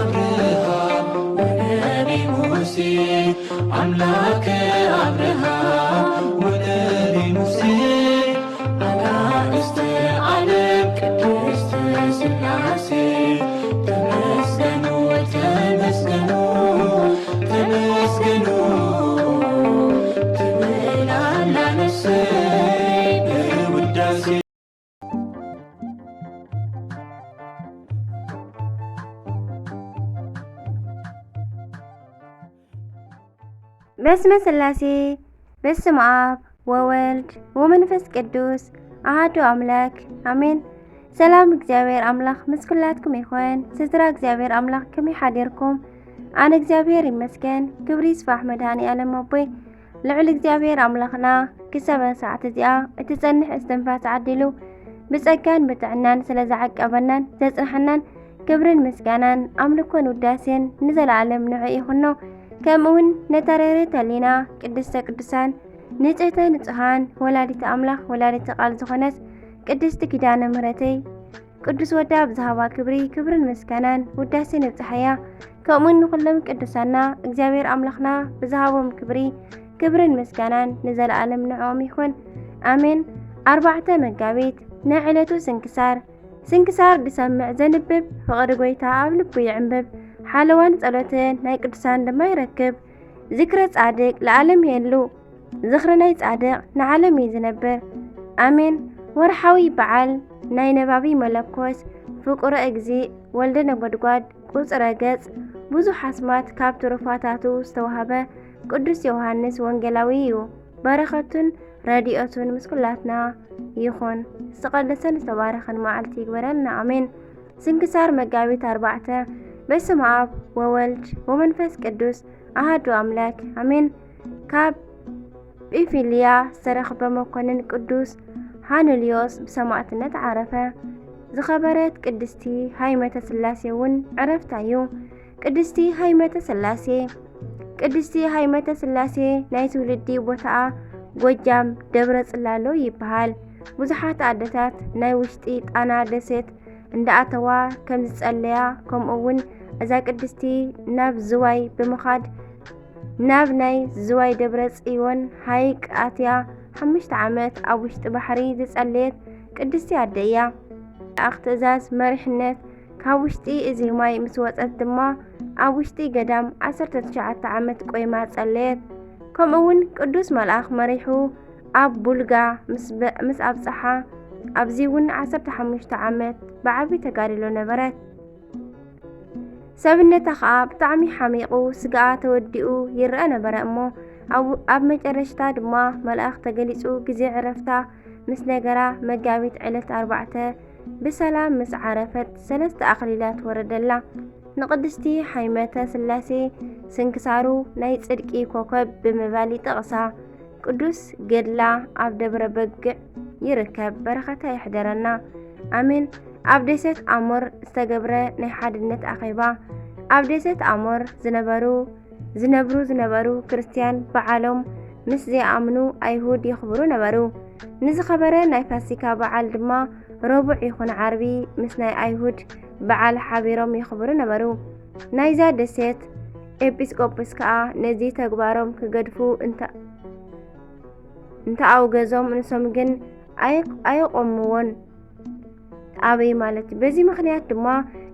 አብርሃም ወነቢ ሙሴ፣ አምላከ አብርሃም ወነቢ ሙሴ፣ አጋእዝተ ዓለም ቅድስት ሥላሴ፣ ተመስገኑ፣ ተመስገኑ፣ ተመስገኑ ትብል ኣላ ነፍሰይ በውዳሴ። በስመ ሥላሴ፣ በስመ አብ ወወልድ ወመንፈስ ቅዱስ አሐዱ አምላክ አሜን። ሰላም እግዚኣብሔር ኣምላኽ ምስ ኩላትኩም ይኹን። ስድራ እግዚኣብሔር ኣምላኽ ከመይ ሓዲርኩም? ኣነ እግዚኣብሔር ይመስገን፣ ክብሪ ይስፋሕ መድኃኔ ዓለም ኣቦይ። ልዑል እግዚኣብሔር ኣምላኽና ክሳብ ሰዓት እዚኣ እትጸንሕ እስትንፋስ ዓዲሉ ብጸጋን ብጥዕናን ስለ ዝዓቀበናን ዘጽንሐናን ክብርን ምስጋናን ኣምልኮን ውዳሴን ንዘለዓለም ንዑ ይኹኖ። ከምኡውን ነታ ርህርህቲ ህሊና ቅድስተ ቅዱሳን ንጽህተ ንጹሃን ወላዲተ ኣምላኽ ወላዲተ ቃል ዝኾነት ቅድስቲ ኪዳነ ምሕረተይ ቅዱስ ወዳ ብዝሃባ ክብሪ ክብርን ምስጋናን ውዳሴን ይብጽሓያ። ከምኡውን ንኹሎም ቅዱሳና እግዚኣብሔር ኣምላኽና ብዝሃቦም ክብሪ ክብርን ምስጋናን ንዘለዓለም ንዕኦም ይኹን ኣሜን። ኣርባዕተ መጋቢት ናይ ዕለቱ ስንክሳር። ስንክሳር ዝሰምዕ ዘንብብ ፍቕሪ ጐይታ ኣብ ልቡ ይዕንብብ። ሓለዋን ጸሎትን ናይ ቅዱሳን ድማ ይረክብ። ዝክረ ጻድቅ ለዓለም ይሄሉ። ዝኽሪ ናይ ጻድቕ ንዓለም እዩ ዝነብር። ኣሜን። ወርሓዊ በዓል ናይ ነባቢ መለኮስ ፍቁረ እግዚእ ወልደ ነጎድጓድ ቁጽረ ገጽ ብዙሕ ኣስማት ካብ ትሩፋታቱ ዝተዋህበ ቅዱስ ዮሃንስ ወንጌላዊ እዩ። በረኸቱን ረድኤቱን ምስ ኩላትና ይኹን። ዝተቐደሰን ዝተባረኸን መዓልቲ ይግበረልና። ኣሜን። ስንክሳር መጋቢት ኣርባዕተ። በስመ አብ ወወልድ ወመንፈስ ቅዱስ አሐዱ አምላክ አሜን። ካብ ጵንፍልያ ዝተረኽበ መኮንን ቅዱስ ሃኑልዮስ ብሰማዕትነት ዓረፈ። ዝኸበረት ቅድስቲ ሃይመተ ሥላሴ እውን ዕረፍታ እዩ። ቅድስቲ ሃይመተ ሥላሴ። ቅድስቲ ሃይመተ ሥላሴ ናይ ትውልዲ ቦታኣ ጎጃም ደብረ ጽላሎ ይበሃል። ብዙሓት ኣደታት ናይ ውሽጢ ጣና ደሴት እንዳኣተዋ ከም ዝጸለያ፣ ከምኡ እውን እዛ ቅድስቲ ናብ ዝዋይ ብምኻድ ናብ ናይ ዝዋይ ደብረ ጽዮን ሃይቅ ኣትያ ሓሙሽተ ዓመት ኣብ ውሽጢ ባሕሪ ዝጸለየት ቅድስቲ ኣደ እያ። ብኣምላኽ ትእዛዝ መሪሕነት ካብ ውሽጢ እዚ ማይ ምስ ወጸት ድማ ኣብ ውሽጢ ገዳም ዓሰርተ ትሽዓተ ዓመት ቆይማ ጸለየት። ከምኡ እውን ቅዱስ መልኣኽ መሪሑ ኣብ ቡልጋ ምስ በ-፣ ምስ ኣብጽሓ ኣብዚ እውን ዓሰርተ ሓሙሽተ ዓመት ብዓቢ ተጋድሎ ነበረት። ሰብነታ ኸኣ ብጣዕሚ ሓሚቑ ስጋኣ ተወዲኡ ይረኣ ነበረ እሞ ኣብ፣ ኣብ መጨረሽታ ድማ መልኣኽ ተገሊጹ ግዜ ዕረፍታ ምስ ነገራ መጋቢት ዕለት ኣርባዕተ ብሰላም ምስ ዓረፈት ሰለስተ ኣኽሊላት ወረደላ። ንቅድስቲ ሃይመተ ሥላሴ ስንክሳሩ ናይ ጽድቂ ኮከብ ብምባል ይጠቕሳ። ቅዱስ ገድላ ኣብ ደብረ በግዕ ይርከብ። በረኸታ ይሕደረና። ኣሜን። ኣብ ደሴት ኣሞር ዝተገብረ ናይ ሓድነት ኣኼባ። ኣብ ደሴት ኣሞር ዝነበሩ፣ ዝነብሩ ዝነበሩ ክርስትያን በዓሎም ምስ ዘይኣምኑ ኣይሁድ የኽብሩ ነበሩ። ንዝኸበረ ናይ ፋሲካ በዓል ድማ ረቡዕ ይኹን ዓርቢ ምስ ናይ ኣይሁድ በዓል ሓቢሮም የኽብሩ ነበሩ። ናይዛ ደሴት ኤጲስቆጶስ ከኣ ነዚ ተግባሮም ክገድፉ እንተ-፣ እንተ ኣውገዞም፣ ንሶም ግን ኣይ-፣ ኣየቆምዎን። ኣበይ ማለት እዩ። በዚ ምኽንያት ድማ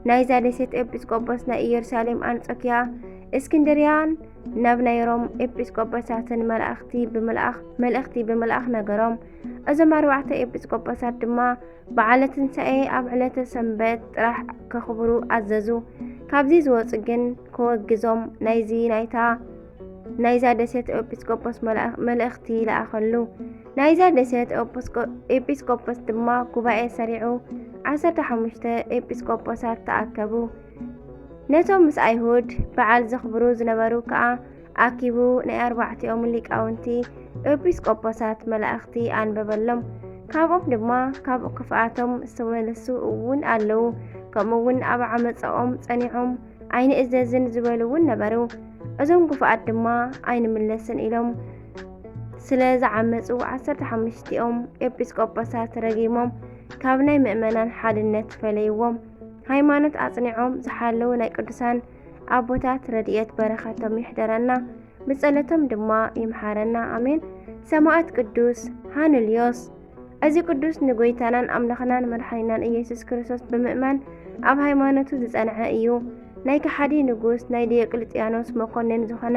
ናይዛ ደሴት ኤጲስቆጶስ ናይ ኢየሩሳሌም፣ ኣንጾኪያ፣ እስክንድርያን ናብ ናይ ሮም ኤጲስቆጶሳትን መላእኽቲ ብምልኣኽ፣ መልእኽቲ ብምልኣኽ ነገሮም። እዞም ኣርባዕተ ኤጲስቆጶሳት ድማ በዓለ ትንሳኤ ኣብ ዕለተ ሰንበት ጥራሕ ከኽብሩ ኣዘዙ። ካብዚ ዝወጹ ግን ክወግዞም ናይዚ ናይታ፣ ናይዛ ደሴት ኤጲስቆጶስ መልኣ-፣ መልእኽቲ ለኣኸሉ። ናይዛ ደሴት ኤጲስቆ-፣ ኤጲስቆጶስ ድማ ጉባኤ ሰሪዑ ዓሰርተ ሓሙሽተ ኤጲስቆጶሳት ተኣከቡ። ነቶም ምስ ኣይሁድ በዓል ዘኽብሩ ዝነበሩ ከኣ ኣኪቡ ናይ ኣርባዕቲኦም ሊቃውንቲ ኤጲስቆጶሳት መላእኽቲ ኣንበበሎም። ካብኦም ድማ ካብ ክፍኣቶም ዝተመለሱ እውን ኣለዉ፣ ከምኡ እውን ኣብ ዓመጻኦም ጸኒዖም ኣይንእዘዝን ዝበሉ እውን ነበሩ። እዞም ክፉኣት ድማ ኣይንምለስን ኢሎም ስለ ዝዓመጹ ዓሰርተ ሓሙሽቲኦም ኤጲስቆጶሳት ረጊሞም ካብ ናይ ምእመናን ሓድነት ፈለይዎም። ሃይማኖት ኣጽኒዖም ዝሓለዉ ናይ ቅዱሳን ኣቦታት ረድኤት በረኸቶም ይሕደረና፣ ብጸሎቶም ድማ ይምሓረና። ኣሜን። ሰማዕት ቅዱስ ሃንልዮስ። እዚ ቅዱስ ንጎይታናን ኣምላኽናን መድሓኒናን ኢየሱስ ክርስቶስ ብምእማን ኣብ ሃይማኖቱ ዝጸንዐ እዩ። ናይ ከሓዲ ንጉስ ናይ ዲዮቅልጥያኖስ መኮንን ዝኾነ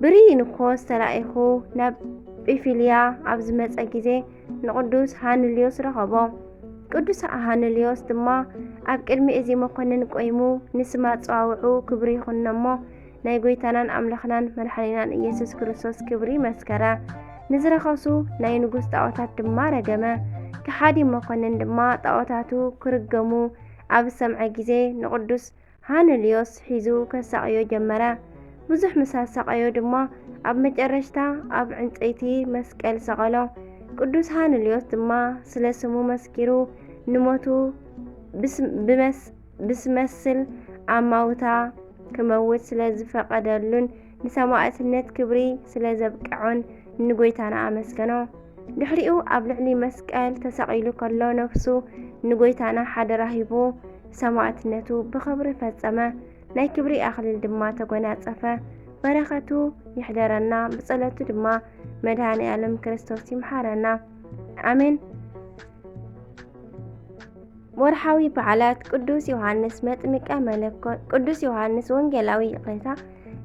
ብሪኒኮስ ተላኢኹ ናብ ጵፊልያ ኣብ ዝመጸ ግዜ ንቅዱስ ሃንልዮስ ረኸቦ። ቅዱስ ሃንልዮስ ድማ ኣብ ቅድሚ እዚ መኮንን ቆይሙ ንስም ኣጸዋውዕኡ ክብሪ ይኹኖ እሞ ናይ ጎይታናን ኣምላኽናን መድሓኒናን ኢየሱስ ክርስቶስ ክብሪ መስከረ። ንዝረኸሱ ናይ ንጉስ ጣዖታት ድማ ረገመ። ከሓዲ መኮንን ድማ ጣዖታቱ ክርገሙ ኣብ ዝሰምዐ ግዜ ንቅዱስ ሃንልዮስ ሒዙ ከሳቕዮ ጀመረ። ብዙሕ ምስ ኣሳቐዮ ድማ ኣብ መጨረሽታ ኣብ ዕንጸይቲ መስቀል ሰቐሎ። ቅዱስ ሃንልዮስ ድማ ስለ ስሙ መስኪሩ ንሞቱ ብስ- ብመስ- ብስመስል ኣማውታ ክመውት ስለ ዝፈቐደሉን ንሰማዕትነት ክብሪ ስለ ዘብቅዖን ንጎይታና ኣመስገኖ። ድሕሪኡ ኣብ ልዕሊ መስቀል ተሰቒሉ ከሎ ነፍሱ ንጎይታና ሓደራ ሂቡ ሰማዕትነቱ ብኽብሪ ፈጸመ። ናይ ክብሪ ኣኽሊል ድማ ተጎናጸፈ። በረኸቱ ይሕደረና፣ ብጸሎቱ ድማ መድኃኔ ዓለም ክርስቶስ ይምሓረና። ኣሜን። ወርሓዊ በዓላት ቅዱስ ዮሃንስ መጥምቀ መለኮት፣ ቅዱስ ዮሃንስ ወንጌላዊ ይቕሬታ፣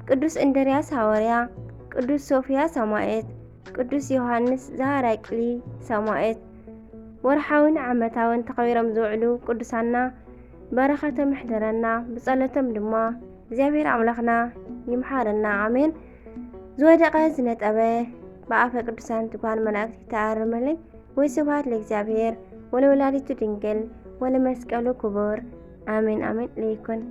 ቅዱስ እንድርያስ ሃዋርያ፣ ቅዱስ ሶፍያ ሰማዕት፣ ቅዱስ ዮሃንስ ዘሃራቅሊ ሰማዕት። ወርሓውን ዓመታውን ተኸቢሮም ዝውዕሉ ቅዱሳና በረኸቶም ይሕደረና፣ ብጸሎቶም ድማ እግዚኣብሔር ኣምላኽና ይምሓረና። ኣሜን። ዝወደቐ ዝነጠበ ብኣፈ ቅዱሳን ትጉሃን መላእክት ይተኣረመለይ። ወስብሐት ለእግዚኣብሔር ወለወላዲቱ ድንግል ወለመስቀሉ ክቡር። ኣሜን ኣሜን ለይኩን።